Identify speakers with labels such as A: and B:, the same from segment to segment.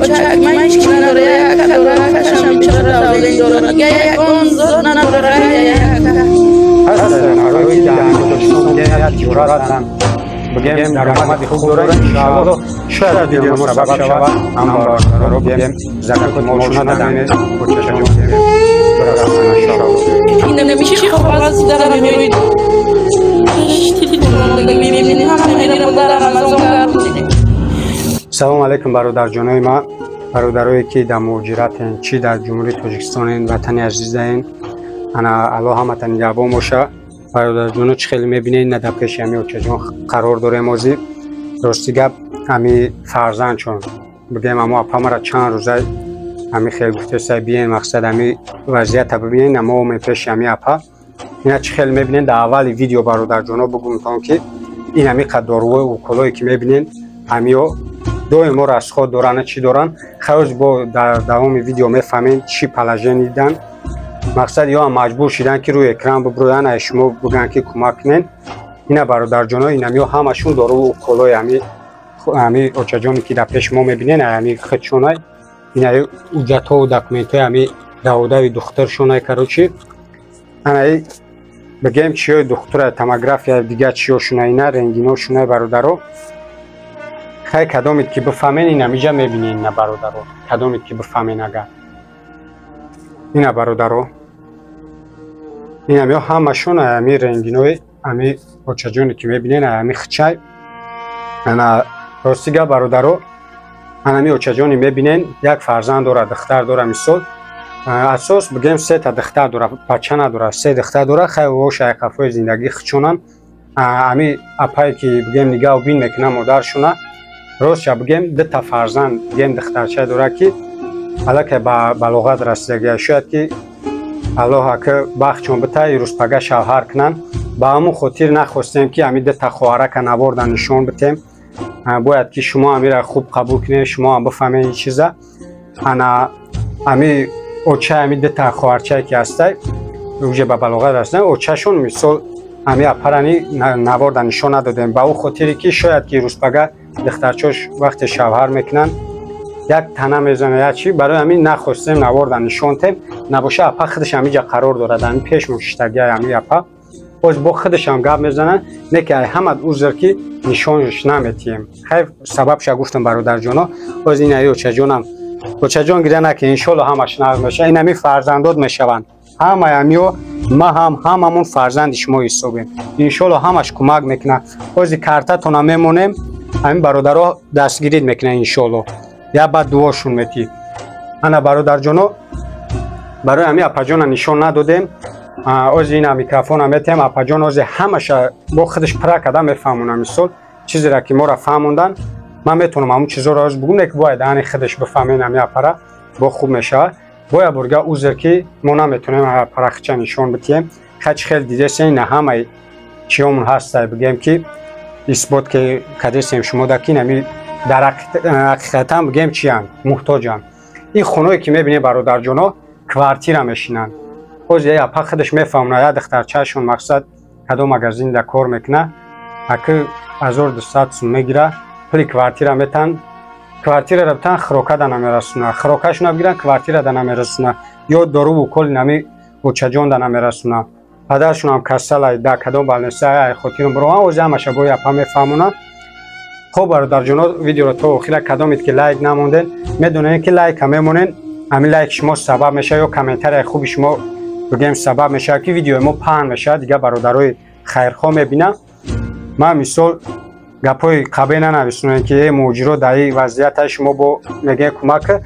A: Очак ман надора, як дора, кашам бечора давлен дора, дига ягон зот надора, як.
B: Ҳаст нафарое ки дар Тоҷикистон як тиҷорат доранд, бигем, даромади хуб доранд. Иншоалло, шояд видео мо сабаб шавад, ҳам бародаро, бигем, закоти молшона даме очаҷон, бигем, бирасонанд, иншоалло.
A: Инамиши қоғаз дара меоид.
B: Салому алайкум, бародарҷонои ман, бародарое ки дар муҳоҷиратен, чӣ дар Ҷумҳурии Тоҷикистонен, ватани азизаен. Ана, Аллоҳ ҳаматан нигаҳбон боша. Бародарҷоно, чӣ хеле мебинед, на дар пеши ҳами очаҷон қарор дорем ҳозир. Рости гап, ҳами фарзандчон, бигем, амо апа мара чанд рӯза ҳами хел гуфтеса, биен, мақсад, ҳами вазъията бибинед. Намо омем пеши ҳами апа. Ина чӣ хеле мебинед дар аввали видео, бародарҷоно, бугумтон ки ин ҳами қад дорувои уколое ки мебинед, ҳамиё доимо расход доранд, чӣ доранд. Хайоз бо дар давоми видео мефаҳмем чӣ положение дидан. Мақсад, ё ҳам маҷбур шидан ки рӯи экран бибироянд, ай шумо бигӯянд ки кӯмак кунед. Ина, бародарҷоно, инамиё ҳамашон доруву уколои ҳами очаҷоне ки дар пеши мо мебинед, ҳами худшонай. Инаи ҳуҷҷатҳову документҳои ҳами даводави духтаршонай. Короче, анаи, бигем, чиёи духтура, томография, дигар чиёшуна, ина рентгеношунай, бародаро. Хай, кадомед ки бифаҳмен, инамиҷа мебинед. Ина, бародаро, кадомед ки бифаҳмен агар, ина, бародаро, инамиё ҳамашон ами рентгенои ами очаҷоне ки мебинед, ами хичай. Ана, рости гап, бародаро, анами очаҷоне мебинен, як фарзанд дорад, духтар дора. Мисол, асос, бигем, сета духтар дора, бача надора, се духтар дора. Хай, ош айқафои зиндагӣ хичонанд. Ами апае ки, бигем, нигаҳу бин мекунад модаршуна. Ростша бигем, дута фарзанд, бигем, духтарча дорад ки аллакай ба балоғат расидагия. Шояд ки Аллоҳ ака бахтшон бита, ирӯзпага шавҳар кунанд. Ба ҳамун хотир нахостем ки ҳами дута хоҳарака наворда нишон битем. Бояд ки шумо ҳамира хуб қабул кунед, шумо ҳам бифаҳмед ин чиза. Ана, ҳами очаи ҳами дута хоҳарчае ки ҳастай, уже ба балоғат расидан, очашон, мисол, ҳами апарани наворда нишон надодем ба ӯ хотире ки шояд ки рӯзпага духтарчош вақте шавҳар мекунанд, як тана мезана, як чи. Барои ҳамин нахостем наворда нишон тем. Набоша, апа худаш ҳамиҷа қарор дорад, ҳами пешмон шиштагиай. Ҳами апа боз бо худашам гап мезанад, не ки ай ҳамад узр ки нишонш наметиҳем. Хай, сабабша гуфтам, бародарҷоно. Боз ин аи очаҷонам, очаҷон, гиря накун, иншолло ҳамаш нағз мешавад. Ин ҳами фарзандот мешаванд ҳамаи ҳамиё, ма ҳам ҳамамон фарзанди шумо ҳисобем. Иншолло, ҳамаш кӯмак мекунад. Бози картатона мемонем, ҳамин бародаро дастгирид мекунанд, иншолло, я баъд дуошон метӣ. Ана, бародарҷоно, барои ҳами апаҷона нишон надодем. Ози ина микрофона метиҳем, апаҷон ози ҳамаша бо худаш пура карда мефаҳмона. Мисол, чизеро ки моро фаҳмондан, ман метавонам ҳамун чизоро оз бугум, не ки бояд ани худаш бифаҳмен. Ҳами апара бо хуб мешавад. Бояд бурга узр ки мо наметавонем апара хича нишон битиҳем. Хачи хеле дидесен, ина ҳамаи чиёмон ҳастай, бигем, ки исбот ки кадесем шумо да ки инами дар ҳақиқатан, бигем, чиянд, муҳтоҷанд. Ин хоное ки мебинед, бародарҷоно, квартира мешинанд. Боз я апа худаш мефаҳмона. Я духтарчаашон, мақсад, кадом магазин да кор мекуна, аки 1200 сум мегира, пули квартира метан. Квартираро битан, хӯрока да намерасона, хӯрокашона бигиран, квартира да намерасона, ё доруву коли нами очаҷон да намерасона. Падаршонам касалай, да кадом больница, ай хотирам бироман. Ози ҳамаша бо апа мефаҳмона. Хоб, бародарҷоно, видеоро то охира кадомед ки лайк намонден, медонед ки лайка мемонен. Ҳамин лайк шумо сабаб мешавад ё комментарияи хуби шумо, бигем, сабаб мешавад ки видеои мо паҳн мешавад, дигар бародарои хайрхоҳ мебинам. Ман, мисол, гапҳои қабе нанависонем ки э муҳоҷиро дар ин вазъията шумо бо мегӯед кӯмак.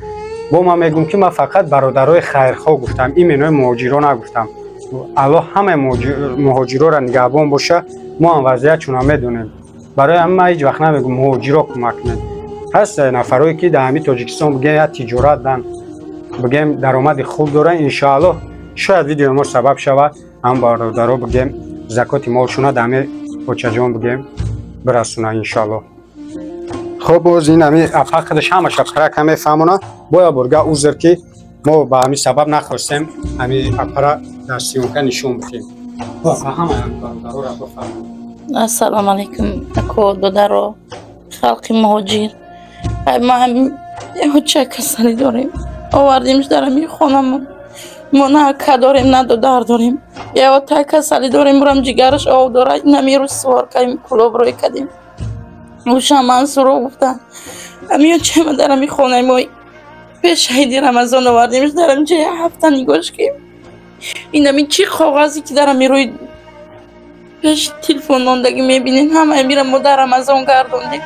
B: Бо ман мегӯм ки ман фақат бародарои хайрхоҳ гуфтам, именои муҳоҷиро нагуфтам. Аллоҳ ҳамаи муҳоҷироро нигаҳбон боша. Мо ҳам вазъиятшонро медонем. Барои ҳамин ман ҳеҷ вақт намегӯм муҳоҷиро кӯмак кунед. Ҳаст нафарое ки дар ҳамин Тоҷикистон, бигем, як тиҷорат дан, бигем, даромади хуб доранд. Иншоаллоҳ, шояд видеои мо сабаб шавад, ҳам бародаро, бигем, закоти молшона дар ҳамин очаҷон, бигем, бирасонад, иншоаллоҳ. Хоб, боз ин ҳами апа худаш ҳамаша прака мефаҳмона. Боя бурга узр ки мо ба ҳамин сабаб нахостем ҳами апара дар съёмка нишон бидиҳем. Ҳама бародароро бифаҳмем.
A: Ассалому алайкум, ако, додаро, халқи муҳоҷир. Ман Оча касалӣ дорем. Овардимш дар ҳамин хонамон. Мо на ака дорем, на додар дорем. Я ота касалӣ дорем, бурам ҷигараш об дорад. Инами рӯз сувор кардем, кулоб рӯй кардем. Уша Мансуро гуфтанд. Ҳамин очама дар ҳамин хонаи мо пеш шаҳиди Рамазон овардимш, дар ҳамин ҷоя ҳафта нигоҳш кардем. Инами чӣ коғазе ки дар ҳамин рӯи пеш телефон мондагӣ мебинед, ҳамаи мира мо дар Рамазон гардондем.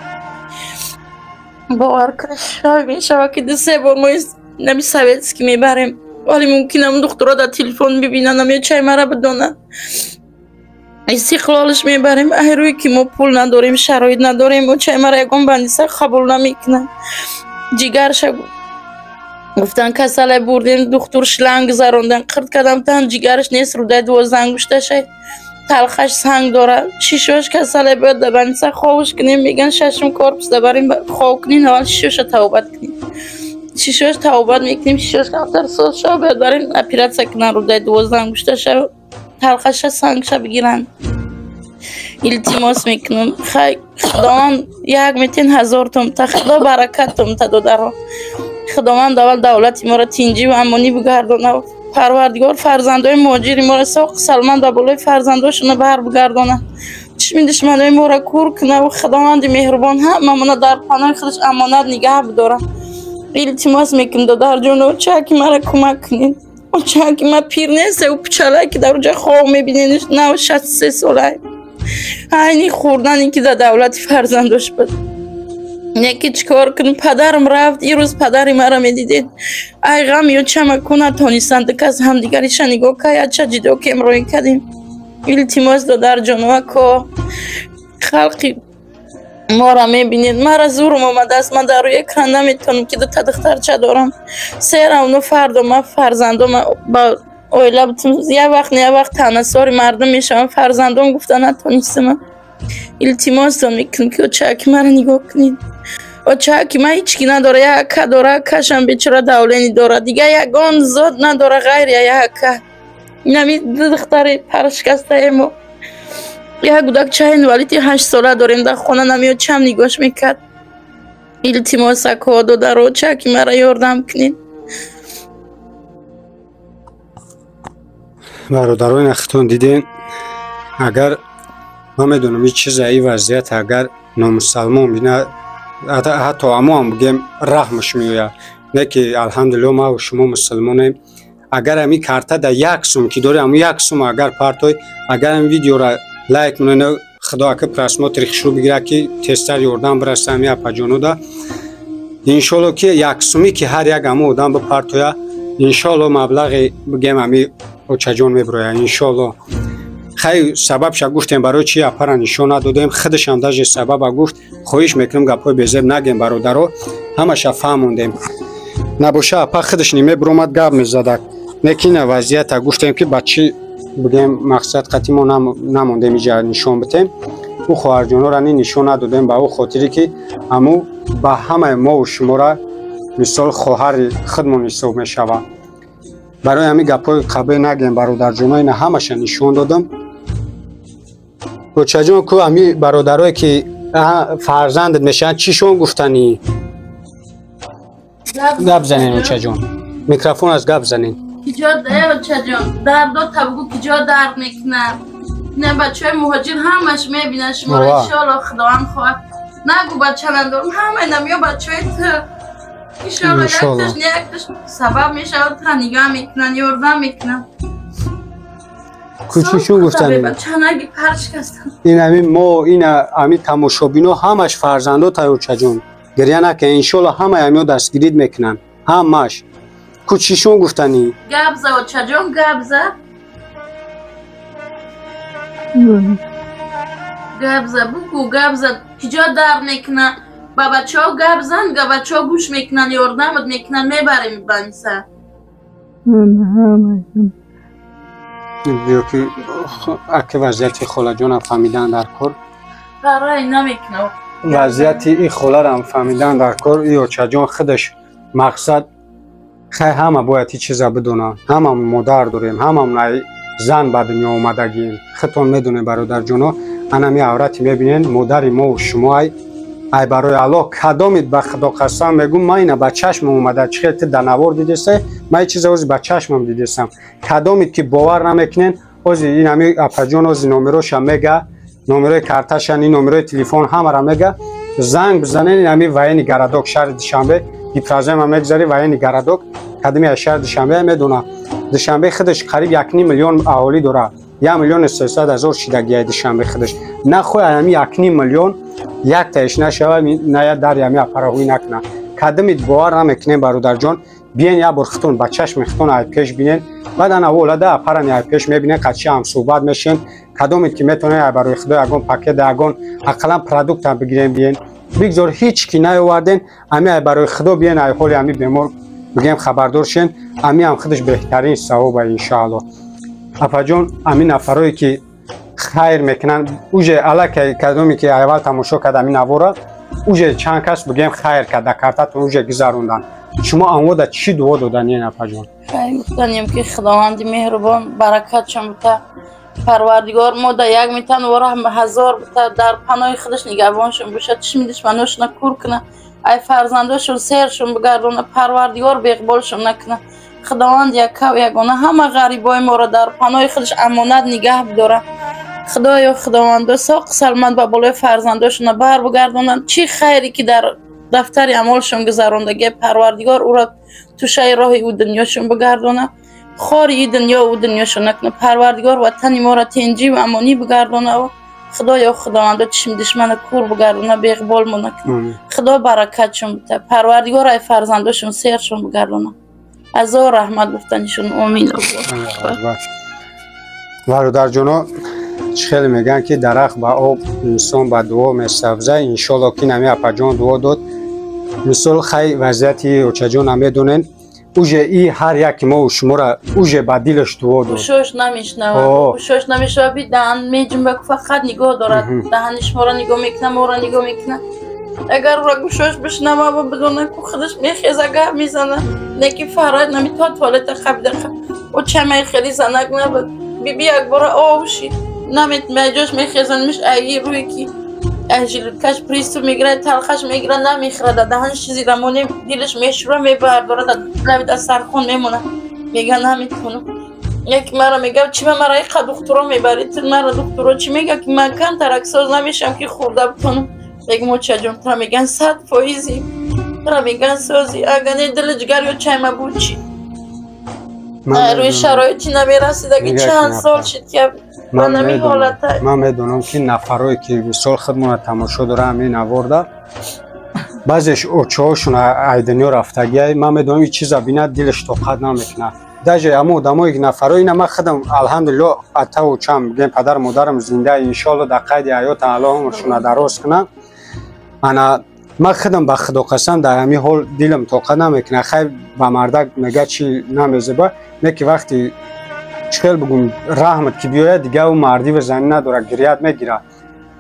A: Бовар кунед, шаб мешавад ки ду-се бор мо нами советский мебарем. Вале мумкин духтуро дар телефон бибинанд, ё чай мара бидонанд. Истиқлолш мебарем. Ай рӯе ки мо пул надорем, шароит надорем, чай мара ягон бандиса қабул намекунанд. Ҷигарша гуфтан касале бурдем, духтур шланг гузарондан, қирт кардам, тан ҷигараш нест, рӯдаи 12 ангушташай талхаш санг дорад. Шишош касале бояд дар бандиса ховш кунем, меган шашум корпус дабарем хов кунем, аввал шишоша тавбат кунем. Шишош тавбат мекунем, шишош камтар соз шава, бояд барем оператсия кунан, рӯдаи 12 ангушташа талхаша сангша бигиранд. Илтимос мекунам, хай Худованд як метен 1000 томта, Худо баракат томта додаро. Худованд аввал давлати моро тинҷӣ ва амонӣ бигардонад. Парвардигор фарзандои муҳоҷири моро соқ саломат ба болои фарзандошона бар бигардонад. Чишми душманои моро кур кунад ва Худованди меҳрубон ҳамамона дар паноҳи худаш амонат нигаҳ бидорад. Илтимос мекунам, додарҷон, очаки мара кӯмак кунед. Очаки ма пир нест, ӯ пичалае ки дар оҷа хоб мебинед, нав 63 солае. Айни хӯрдане ки дар давлати фарзандош буд. Яке чӣ кор кунам, падарам рафт, ирӯз падари маро медидед. Ай ғам ё чама ку натонистанд, кас ҳамдигариша нигоҳ кард, яча ҷидо кем рӯй кардем. Илтимос, додарҷон, вако халқи моро мебинед, мара зурум омадааст, ман дар рӯи экран наметавонам ки дута духтарча дорам. Се равно фардо ман фарзандома ба оила бутум, як вақт не як вақт таънасори мардум мешавам, фарзандом гуфта натонистам. Илтимостон мекунам ки очаки маро нигоҳ кунед. Очаки ман ҳеҷ ки надора, як ака дора, акашам бечора давлени дорад, дигар ягон зод надора ғайри як ака. Инами ду духтари паршикастаи мо. Як кӯдакчаи инвалиди 8 сола дорем дар хона, нами очам нигоҳш мекард. Илтимос, ако, додаро, очаки маро ёрдам кунед.
B: Бародарони ахтон дидем, агар ман медонам ин чиза, ин вазъият агар номусалмон бина, ҳатто амоам бигем раҳмаш меояд. Не ки алҳамдулилло ман шумо мусулмонем. Агар ҳамин карта дар як сум ки дори, ҳамун як сум агар партой, агар ҳамин видеора лайк монед, худо ака просмотри хушрӯ бигирад ки тезтар ёрдам бираса ҳамин апаҷонода. Иншолло ки як сумӣ ки ҳар як ҳамун одам бипартоя, иншолло маблағи бигем ҳамин очаҷон мебирояд, иншолло. Хай сабабша гуфтем, барои чи апара нишон надодем, худашам даже сабаба гуфт. Хоҳиш мекунем гапҳои безеб нагем, бародаро, ҳамаша фаҳмондем. Набоша апа худаш нимебиромад гап мезадак. Не ки ина вазъията гуфтем ки ба чӣ бигем мақсад қатъи мо намондем иҷа нишон битем. Ӯ хоҳарҷонора ни нишон надодем ба ӯ хотире ки аму ба ҳамаи мову шумора мисол хоҳари худмон ҳисоб мешавад. Барои ҳамин гапҳои қабе нагем, бародарҷоно, ина ҳамаша нишон додам. Очаҷон, ку ҳамин бародарое ки фарзандат мешаванд, чишон гуфтанӣ? Гап занен, очаҷон, микрофон аст, гап занен.
A: Киҷо, очаҷон, дардо табгу киҷо дард мекунад. Ина бачаҳои муҳоҷир ҳамаш мебинанд шуморо, иншоалло Худованд хоҳад. Нагу бача надорам, ҳамаи намё бачаҳои ту. Иншоалло якташ не якташ сабаб мешавад, тура нигаҳ мекунанд, ёрдам мекунанд.
B: Кӯчишон гуфтанӣ. Ин ҳамин мо, ин ҳамин тамошобино ҳамаш фарзандо тай, очаҷон. Гиря накун, иншоалло ҳамаи ҳамиё дастгирид мекунанд, ҳамаш. Кӯчишон гуфтанӣ.
A: Гап за, очаҷон, гап за. Гап за, бугӯ, гап за, киҷо дард мекунад? Ба бачаҳо гап зан, га бачаҳо гӯш мекунанд, ёрдамат мекунанд, мебарем баниса.
B: Ки аки вазъияти холаҷонам фаҳмидан дар кор.
A: Барои намекунам.
B: Вазъияти и холарам фаҳмидан дар кор, и очаҷон худаш мақсад хай ҳама бояд ин чиза бидонанд. Ҳамам модар дорем, ҳамам зан ба дунё омадагием. Худтон медонед, бародарҷоно, анами аврати мебинед, модари мову шумоай. Ай барои Аллоҳ кадомид ба Худо қасам мегӯм, ман ина ба чашмам омада, чӣ хел ту дар навор дидесай, ман ин чиза ози ба чашмам дидесам. Кадомид ки бовар намекунен, ози ин ҳами апаҷон ози номероша мега, номерои карташан, ин номерои телефон ҳамара мега, занг бизанен. Ин ҳами военный городок шаҳри Душанбе, гипрозема мегзари, военный городок, кадоми аз шаҳри Душанбе медона. Душанбе худаш қариб 1,5 миллион аҳолӣ дорад, 1 300 000 шидагияи Душанбе худаш. Нахоҳ ҳами 1,5 миллион яктаиш нашава, ная дар ҳами апараҳӯӣ накуна. Кадомид бовар намекунем, бародарҷон, биен як бор хитон ба чашми хитон ай пеш бинен, баъд ана волада апарани ай пеш мебинен, қачи ҳамсӯҳбат мешен. Кадомед ки метавонед, ай барои Худо ягон пакет, ягон ақаллан продуктам бигирен, биен. Бигзор ҳеҷ ки наёварден, ами ай барои Худо биен, ай ҳоли ами бемор бигем хабардор шен. Ами ҳам худаш беҳтарин савоба, иншоалло. Апаҷон, ами нафарое ки хайр мекунанд, уже аллакай кадоме ки аввал тамошо кард ами навора, уже чанд кас бигем хайр кард, дар картатон уже гузаронданд. Шумо анвода чӣ дуо доданien, апаҷон?
A: Хайр гуфтанем, ки Худованди меҳрубон баракатшон бута, Парвардигор мо да як метан вора ҳазор бута, дар паноҳи худаш нигаҳбоншон бошад, чишми душманошона кур куна, ай фарзандошон сершон бигардона, Парвардигор беқболшон накуна. Худованд яккав ягона ҳама ғарибои моро дар паноҳи худаш амонат нигаҳ бидора. Худоё, Худовандо, соқ саломат ба болои фарзандошона бар бигардонанд. Чӣ хайре ки дар дафтари амолшон гузарондагия, Парвардигор ӯро тӯшаи роҳи ӯ дунёшон бигардона, хори и дунё ӯ дунёшон накуна. Парвардигор ватани моро тенҷиву амонӣ бигардона. Худоё, Худовандо, чишми душмана кур бигардона, беғболмо накуна. Худо баракатшон бита, Парвардигор ай фарзандошон сершон бигардона. Ҳазор раҳмат гуфтанишон, омин.
B: Бародарҷоно, чӣ хеле мегӯянд, ки дарахт ба об, инсон ба дуо месабза. Иншолло, ки нами апаҷон дуо дод. Мисол, хай, вазъияти очаҷона медонен, уже и ҳар яки мо шуморо уже ба дилаш дуо дод.
A: Гӯшош намешнавад, гӯшош намешнавад, би даҳан меҷунба, фақат нигоҳ дорад, даҳани шуморо нигоҳ мекунад, моро нигоҳ мекунад. Агар ӯра гӯшош бишнава ва бидона, ку худаш мехеза, гап мезана. Неки фарад наметавад, туалета хабида. Очамаи хеле занак набуд, биби якбора овши намеҷош мехезанмиш, аи рӯи ки аз желудкаш приступ мегирад, талхаш мегирад, намехӯрад, даҳанш чизи рамоне дилаш мешӯра, мебардорад, лаби дастархон мемонад, мега наметавонам. Яки мара мега, чӣ ба мара иқа духтуро мебарӣ ту мара? Духтуро чӣ мега, ки ман камтарак соз намешам, ки хӯрда битонам. Мегум, очаҷон, тара меган 100%, тара меган сози, ага не дили ҷигар ё чайма буд чӣ рӯи шароити намерасидаги, чанд сол шид, ки
B: ман медонам, ки нафарое ки мисол худмона тамошо дора, ҳамин наворда баъзеш очаҳошон ай дунё рафтагиай, ман медонам, ин чиза бинад, дилаш тоқат намекунад. Даже ҳамо одамое ки нафаро ина, ман худам, алҳамдулилло, атаву чам бигем, падару модарам зинда, иншоалло, дар қайди ҳаётан, Аллоҳ умршона дароз кунад. Ана ман худам, ба Худо қасам, дар ҳамин ҳол дилам тоқат намекунад. Хай, ба мардак мега, чи намезеба, не ки вақти чӣ хел бигум, раҳмат ки биёяд, дига ӯ мардиву занӣ надорад, гирят мегирад.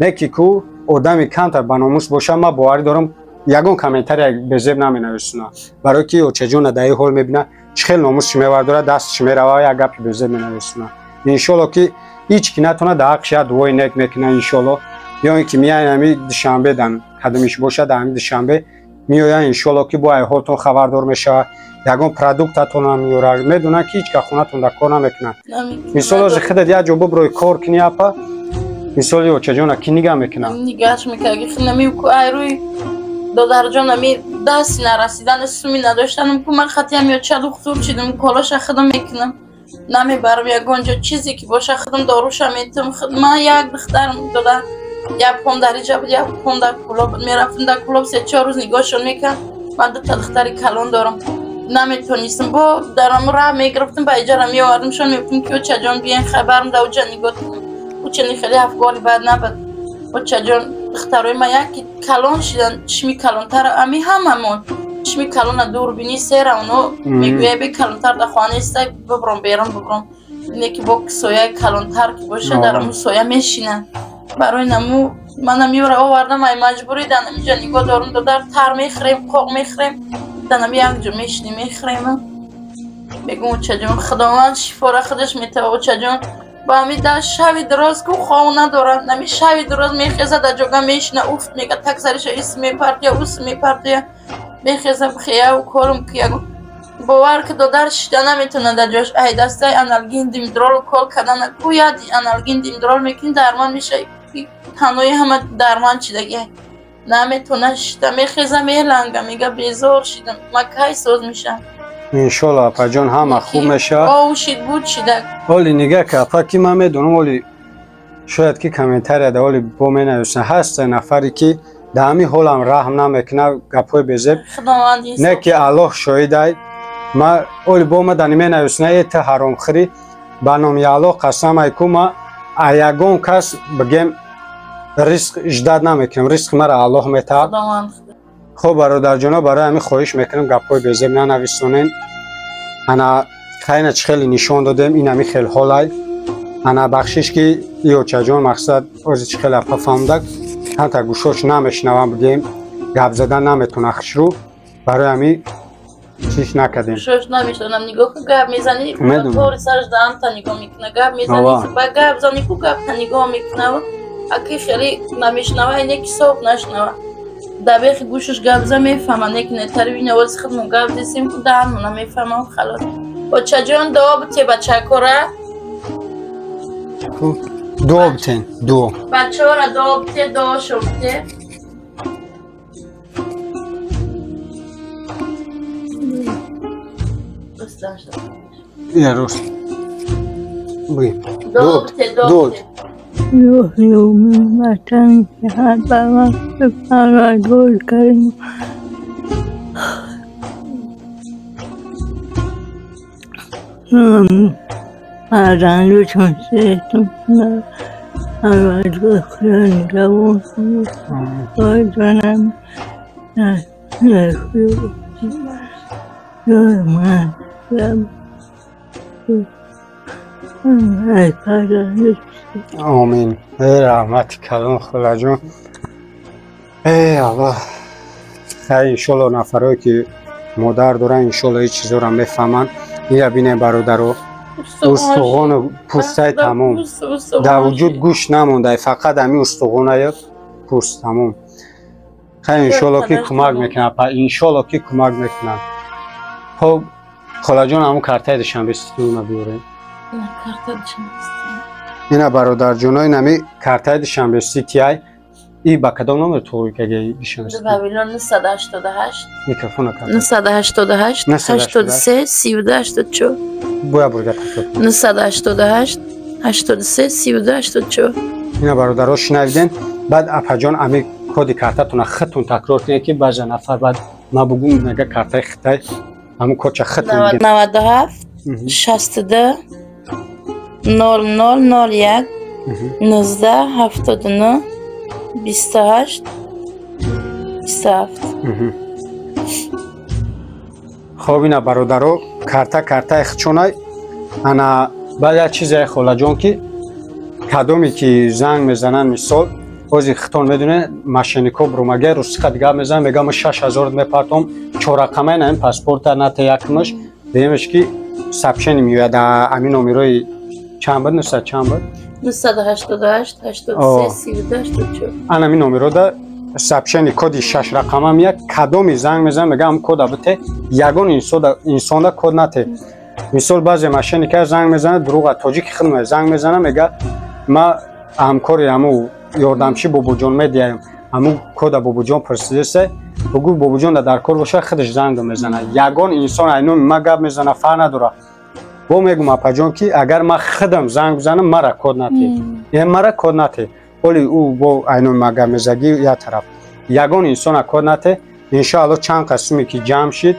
B: Не ки ку одами камтар ба номус бошад, ман боварӣ дорам, ягон комментария безеб наменависонад, барое ки очаҷона дар ин ҳол мебинад, чӣ хел номусш мевардорад, дастш мерава, як гапи безеб менависонад. Иншолло, ки ҳеҷ ки натонад, дар ҳаққш як дуои нек мекунад, иншолло. Ё ин ки меян ҳами Душанбе, дан кадомиш бошад, дар ҳами Душанбе меоян, иншолло, ки бо айҳолтон хабардор мешавад, ягон продуктатонам меёрад. Медонад, ки ҳеҷ ка хонатон дар кор намекунад. Мисол, ҳозир худат як ҷо буброи кор кунӣ, апа, мисоли очаҷона ки нигаҳ мекунад?
A: Нигаҳш мекунад. Рӯи додарҷон, ами дасти нарасидани, суми надоштанам, ку ман хатиам ё ча духтур чидам, колоша худам мекунам, намебарам ягон ҷо, чизе ки боша, худам доруша метам. Ман як духтарам, додар, як пом дар иҷа буд, як пом дар Кӯлоб буд. Мерафтам дар Кӯлоб, 3-4 рӯз нигоҳшон мекард. Ман дута духтари калон дорам, наметонистам, бо дарам раҳ мегирифтам, ба иҷара меовардамшон, мегуфтам, ки очаҷон, биен, хабарам да уҷа нигоҳ. Учани хеле афгори бад набуд, очаҷон. Духтарои ман яки калон шидан, чишми калонтар, ами ҳамамон чишми калона дурбини сера, оно мегӯяй, бе калонтар да хона нестай, бибром берун, бибром, не ки бо сояи калонтар ки боша, дар аму соя мешинанд. Барои наму манам ёра овардам, ай маҷбурӣ дар намиҷа нигоҳ дорум. Додар, тар мехӯрем, қоқ мехӯрем, дар нами якҷо мешинем, мехӯрем. Мегум, очаҷон, Худованд шифора худаш метава, очаҷон. Ба ҳами да шави дароз ку хов надорад. Нами шави дароз мехеза дар ҷога мешина уфт мега так сариша ис мепартия ус мепартия мехеза хеяу корум ки ягон бовар ки додар шида наметавонад дар ҷош. Ай дастаи аналгин димидрол кол кардана ку яд аналгин димидрол мекунӣ дармон меша танҳои ҳама дармон чидаги наметавона шида мехеза меланга мега безор шидам ма кай соз мешам.
B: Иншолло апаҷон ҳама хуб мешавад.
A: Ов шид буд шида.
B: Оли нигаҳ ки апа ки ман медонам оли шояд ки комментарияда оли бо менависанд ҳаст нафаре ки дар ҳамин ҳолам раҳм намекунад гапҳои безеб. Не ки Аллоҳ шоҳидай ма оли бо мадани менависанд э ту ҳаромхӯрӣ ба номи Аллоҳ қасам ай ку ма ягон кас бигем ризқ ждат намекунам ризқи мара Аллоҳ метаҳад. Хуб бародарҷоно барои ҳамин хоҳиш мекунам гапҳои безеб нанависонен. Ана хайна чӣ хеле нишон додем ин ҳамин хел ҳолай. Ана бахшиш ки иочаҷон мақсад ози чӣ хеле апа фаҳмдак ҳанта гӯшош намешнавам бигем гап задан наметавона хушрӯ барои ҳамин чиш накардем.
A: Гӯшош намешнавам нигоҳ ку гап мезанӣ тори сараш даҳанта нигоҳ мекуна гап мезанӣ ба гап занӣ ку гапта нигоҳ мекуна аки хеле намешнава ине ки соф нашнава. Дабехи гӯшаш гап за мефаҳма не ки нетари навози худмон гап зесем ку даҳанмо намефаҳмам халос. Очаҷон дуо бите бачакора.
B: Дуо битен дуо.
A: Бачаҳора дуо бите дуошо бите.
B: Я рост. Дуо бите дуо.
C: وطن پروردگار کریم فرزندتون سهتون پروردگار خدا نگهبان جانم
B: Омин. Эй раҳмати калон холаҷон. Эй Аллоҳ. Хай иншолло нафарое ки модар доранд иншолло ин чизоро мефаҳманд. Ина бинем бародаро. Устухону пӯстай тамом. Дар вуҷуд гӯшт намонда, фақат ҳамин устухоная пӯст тамом. Хай иншолло ки кӯмак мекунанд, иншолло ки кӯмак мекунанд. Хоб холаҷон ҳамун картаи Душанбе Ситиона биёрем. Ина бародарҷоно ин ҳами картаи Душанбе Ситиай. И ба кадом номер тоикаги Душанбе Сити?
A: 988
B: микрофона кард.
A: 988 83 32 84.
B: Боя бурга такрор.
A: 988 83 32 84.
B: Ина бародаро шунавиден. Баъд апаҷон ами коди картатона худтон такрор кунед ки баъзе нафар баъд ма бугум мега картаи хитай ҳамун кодча худтон
A: 97 62 00 01 19 79 28 27.
B: Хоб ина бародаро картаи хчонай. Ана баъд як чизе холаҷон ки кадоме ки занг мезананд мисол ози хитон медонед мошеннико бурумага русиқа дига мезананд мега ма 6000 мепартом чоррақамаи на ин паспорта нате якмаш деемеш ки сообщение меояд ҳамин номерои чанд буд 900 чанд буд
A: 988 83 32 84.
B: Ана ҳамин номерода сообщение коди 6 рақама меяд кадоми занг мезанад мега ҳам кода бите ягон инсонда код нате. Мисол баъзе мошенника занг мезанад дурӯға тоҷики хидмат занг мезанад мега ма ҳамкори ҳаму ёрдамчи бобоҷон медиҳам ҳаму кода бобоҷон пурсидеса бугӯ бобоҷон дар кор боша худаш занг мезанад. Ягон инсон айноми ма гап мезанад фарқ надорад. Бо мегӯм апаҷон ки агар ман худам занг бизанам мара код натед. Е мара код натед. Оли ӯ бо айноми ма гап мезагӣ як тараф. Ягон инсона код натед. Иншоалло чанд қасме ки ҷамъ шид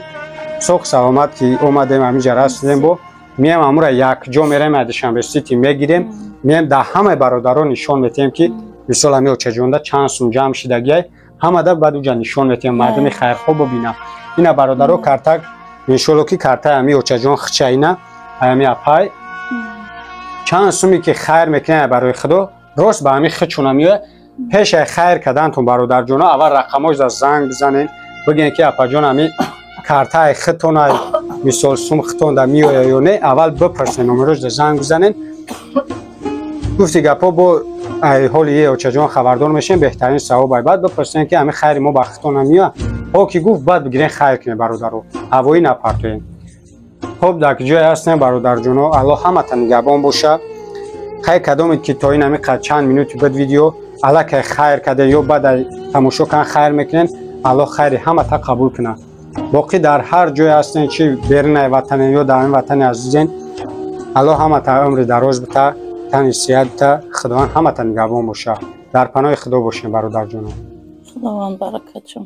B: соқ саломат ки омадем ҳаминҷа расидем бо меем ҳамура якҷо мерем аз Душанбе Сити мегирем меем дар ҳамаи бародарон нишон метиҳем ки мисол ҳамин очаҷонда чанд сум ҷамъ шидагиай ҳамада баъд уҷа нишон метиҳем мардуми хайрхоҳ бубинам. Ина бародаро картак иншолло ки картаи ҳамин очаҷон хича ина ҳамин апай чанд суме ки хайр мекунад барои худо рост ба ҳамин хичуна меояд. Пешаи хайр кардантон бародарҷоно аввал рақамош занг бизанен бигӯен ки апаҷон ҳамин картаи хитонай мисол сум хитонда меояд ё не аввал бипурсен номерош занг бизанен. Гуфти гапҳо, бо ҳоли е очаҷон хабардор мешем, беҳтарин савоб ай. Баъд бипурсем, ки ҳами хайри мо ба хито намеояд. Ҳо ки гуфт, баъд бигирен, хайр кунем, бародаро, ҳавоӣ напартоем. Хоб, дар ҷое ҳастем, бародарҷоно, Аллоҳ ҳамата нигаҳбон боша. Хайр кадомед, ки то ин ҳами чанд минути буд видео, аллакай хайр карде ё баъд тамошо кан хайр мекунен, Аллоҳ хайри ҳамата қабул кунад. Боқӣ дар ҳар ҷое ҳастен, чи берунаи ватанен ё дар ин ватани азизен, Аллоҳ ҳамата умри дароз бита, тани сиҳат бита, Худованд ҳамата нигаҳбон боша. Дар паноҳи Худо бошем, бародарҷоно.
A: Худованд баракатшон.